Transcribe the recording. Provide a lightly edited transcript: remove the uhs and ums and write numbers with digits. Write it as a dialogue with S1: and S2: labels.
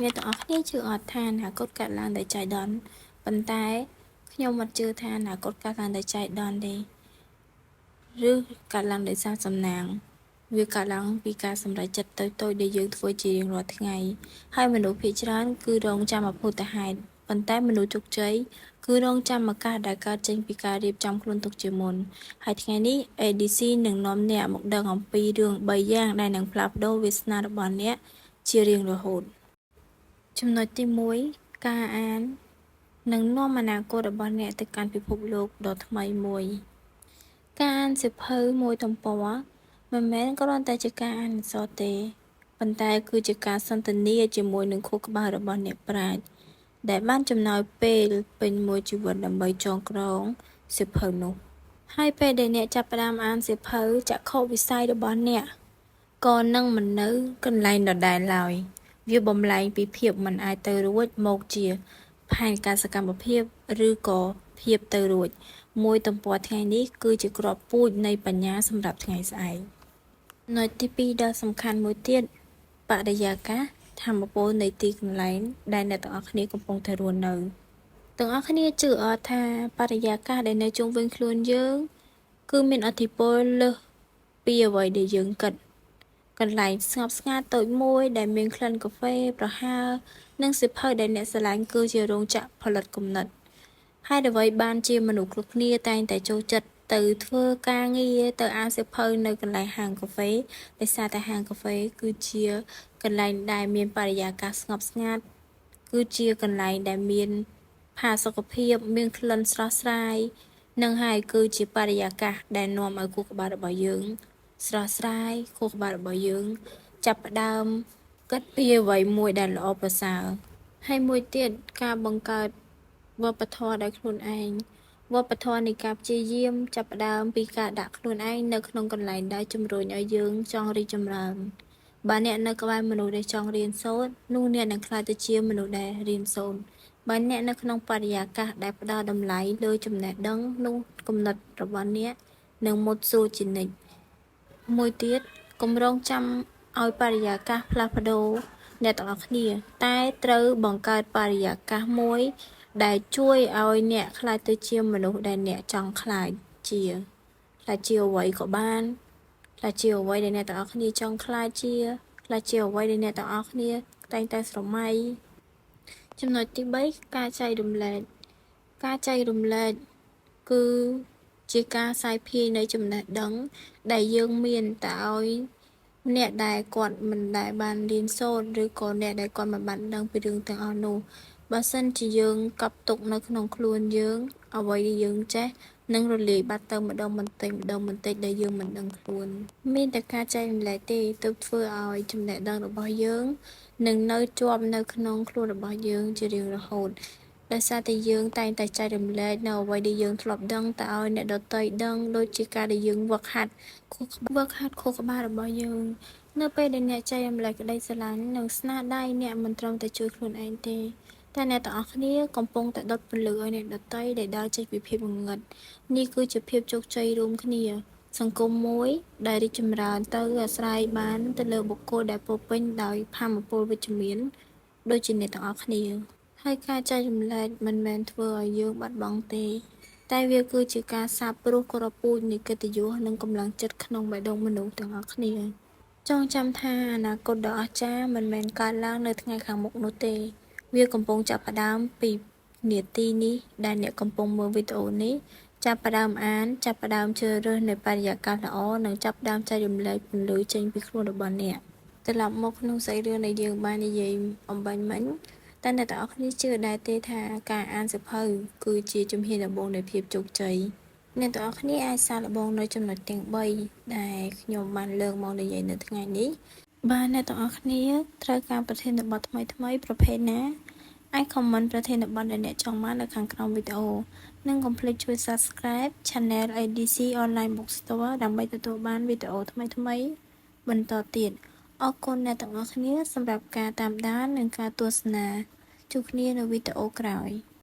S1: អ្នកទាំងអស់គ្នាជឿអត់ថាអនាគតកើតឡើងដោយចៃដន្យប៉ុន្តែខ្ញុំមិនជឿថាអនាគតកើតឡើងដោយចៃដន្យទេឬកើតឡើងដោយសារសំណាងវាកើតឡើងពីការសម្រេចចិត្តតូចៗដែលយើងធ្វើជារៀងរាល់ថ្ងៃហើយមនុស្សភាគច្រើនគឺរងចាំអភូតហេតុប៉ុន្តែមនុស្សជោគជ័យគឺរងចាំឱកាសដែលកើតចេញពីការរៀបចំខ្លួនទុកជាមុនហើយថ្ងៃនេះ ADC នឹងនាំអ្នកមកដឹងអំពីរឿង3យ៉ាងដែលនឹងផ្លាស់ប្ដូរវាសនារបស់អ្នកជារៀងរហូតចំណុចទី1ការអាននឹងនាំអនាគតរបស់អ្នកទៅកាន់ពិភពលោកដ៏ថ្មីមួយការអានសៀវភៅមួយទំព័រមិនមែនគ្រាន់តែជាការអានអក្សរទេប៉ុន្តែគឺជាការសន្ទនាជាមួយនឹងខួរក្បាលរបស់អ្នកប្រាជ្ញដែលបានចំណាយពេលពេញមួយជីវិតដើម្បីចងក្រងសៀវភៅនោះហើយពេលដែលអ្នកចាប់ផ្ដើមអានសៀវភៅចក្ខុវិស័យរបស់អ្នកក៏នឹងមិននៅកន្លែងដដែលឡើយវាបំលែងពីភាពមិនអាចទៅរួចមកជាផែនការសកម្មភាពឬក៏ភាពទៅរួចមួយទំព័រថ្ងៃនេះគឺជាគ្រាប់ពូជនៃបញ្ញាសម្រាប់ថ្ងៃស្អែកចំណុចទី2ដ៏សំខាន់មួយទៀតបរិយាកាសធម្មពលនៃទីកន្លែងដែលអ្នកទាំងអស់គ្នាកំពុងតែរស់នៅទាំងអស់គ្នាជឿអត់ថាបរិយាកាសដែលនៅជុំវិញខ្លួនយើងគឺមានឥទ្ធិពលលើសពីអ្វីដែលយើងគិតកន្លែងស្ងប់ស្ងាត់តូចមួយដែលមានក្លិនកាហ្វេប្រហើរនិងសៀវភៅដែលអ្នកស្រឡាញ់គឺជារោងចក្រផលិតគំនិតហេតុអ្វីបានជាមនុស្សគ្រប់គ្នាតែងតែចូលចិត្តទៅធ្វើការងារទៅអានសៀវភៅនៅកន្លែងហាងកាហ្វេដោយសារតែហាងកាហ្វេគឺជាកន្លែងដែលមានបរិយាកាសស្ងប់ស្ងាត់គឺជាកន្លែងដែលមានផាសុកភាពមានក្លិនស្រស់ស្រាយនឹងហើយគឺជាបរិយាកាសដែលនាំឲ្យខួរក្បាលរបស់យើងស្រស់ស្រាយខួរក្បាលរបស់យើងចាប់ផ្ដើមគិតពីអ្វីមួយដែលល្អប្រសើរហើយមួយទៀតការបង្កើតវប្បធម៌ដោយខ្លួនឯងវប្បធម៌នៃការព្យាយាមចាប់ផ្ដើមពីការដាក់ខ្លួនឯងនៅក្នុងកន្លែងដែលជំរុញឲ្យយើងចង់រីកចម្រើនបើអ្នកនៅក្បែរមនុស្សដែលចង់រៀនសូត្រនោះអ្នកនឹងក្លាយទៅជាមនុស្សដែលរៀនសូត្របើអ្នកនៅក្នុងបរិយាកាសដែលផ្ដល់តម្លៃលើចំណេះដឹងនោះគំនិតរបស់អ្នកនឹងមុតស្រួចជានិច្ចមួយទៀតកុំរងចាំឲ្យបរិយាកាសផ្លាស់ប្ដូរអ្នកទាំងអស់គ្នាតែត្រូវបង្កើតបរិយាកាសមួយដែលជួយឲ្យអ្នកក្លាយទៅជាមនុស្សដែលអ្នកចង់ក្លាយជាក្លាយជាអ្វីក៏បានក្លាយជាអ្វីដែលអ្នកទាំងអស់គ្នាចង់ក្លាយជាក្លាយជាអ្វីដែលអ្នកទាំងអស់គ្នាតែងតែស្រមៃចំណុចទី3ការចែករំលែកការចែករំលែកគឺជាការសាយភាយនៃចំណេះដឹងដែលយើងមានទៅឲ្យអ្នកដែលគាត់មិនដែលបានរៀនសូត្រឬក៏អ្នកដែលគាត់មិនបានដឹងពីរឿងទាំងអស់នោះបើសិនជាយើងកប់ទុកនៅក្នុងខ្លួនយើងអ្វីដែលយើងចេះនឹងរលាយបាត់ទៅម្ដងបន្តិចម្ដងបន្តិចដែលយើងមិនដឹងខ្លួនមានតែការចែករំលែកទេទើបធ្វើឲ្យចំណេះដឹងរបស់យើងនឹងនៅជាប់នៅក្នុងខ្លួនរបស់យើងជារៀងរហូតដោយសារតែយើងតែងតែចែករំលែកនៅអ្វីដែលយើងធ្លាប់ដឹងទៅឲ្យអ្នកដទៃដឹងដូចជាការដែលយើងវឹកហាត់ខួរវឹកហាត់ខួរក្បាលរបស់យើងនៅពេលដែលអ្នកចែករំលែកក្តីស្រឡាញ់និងស្នាដៃអ្នកមិនត្រឹមតែជួយខ្លួនឯងទេតែអ្នកទាំងអស់គ្នាកំពុងតែដុតពន្លឺឲ្យអ្នកដទៃដែលដើរចេញពីភាពងងឹតនេះគឺជាភាពជោគជ័យរួមគ្នាសង្គមមួយដែលរីកចម្រើនទៅអាស្រ័យបានទៅលើបុគ្គលដែលពោពេញដោយថាមពលវិជ្ជមានដូចជាអ្នកទាំងអស់គ្នាហើយការចែករំលែកមិនមែនធ្វើឲ្យយើងបាត់បង់ទេតែវាគឺជាការសាបព្រោះគ្រាប់ពូជនៃកិត្តិយសនិងកម្លាំងចិត្តក្នុងបេះដូងមនុស្សទាំងអស់គ្នាចងចាំថាអនាគតដ៏អស្ចារ្យមិនមែនកើតឡើងនៅថ្ងៃខាងមុខនោះទេវាកំពុងចាប់ផ្ដើមពីនាទីនេះដែលអ្នកកំពុងមើលវីដេអូនេះចាប់ផ្ដើមអានចាប់ផ្ដើមជ្រើសរើសនៅបរិយាកាសល្អនិងចាប់ផ្ដើមចែករំលែកពន្លឺចេញពីខ្លួនរបស់អ្នកត្រឡប់មកក្នុងសាច់រឿងដែលយើងបាននិយាយអំបញ្ញមិញតើអ្នកទាំងអស់គ្នាជឿដែរទេថាការអានសៀវភៅគឺជាជំហានដំបូងនៃភាពជោគជ័យអ្នកទាំងអស់គ្នាអាចសាកល្បងនៅចំណុចទាំង3ដែលខ្ញុំបានលើកមកនិយាយនៅថ្ងៃនេះបាទអ្នកទាំងអស់គ្នាត្រូវការប្រធានបទថ្មីៗប្រភេទណាអាច comment ប្រធានបទដែលអ្នកចង់បាននៅខាងក្រោមវីដេអូនិងកុំភ្លេចជួយ Subscribe Channel ADC Online Bookstore ដើម្បីទទួលបានវីដេអូថ្មីៗបន្តទៀតអរគុណអ្នកទាំងអស់គ្នាសម្រាប់ការតាមដាននិងការទស្សនាជួបគ្នានៅវីដេអូក្រោយ។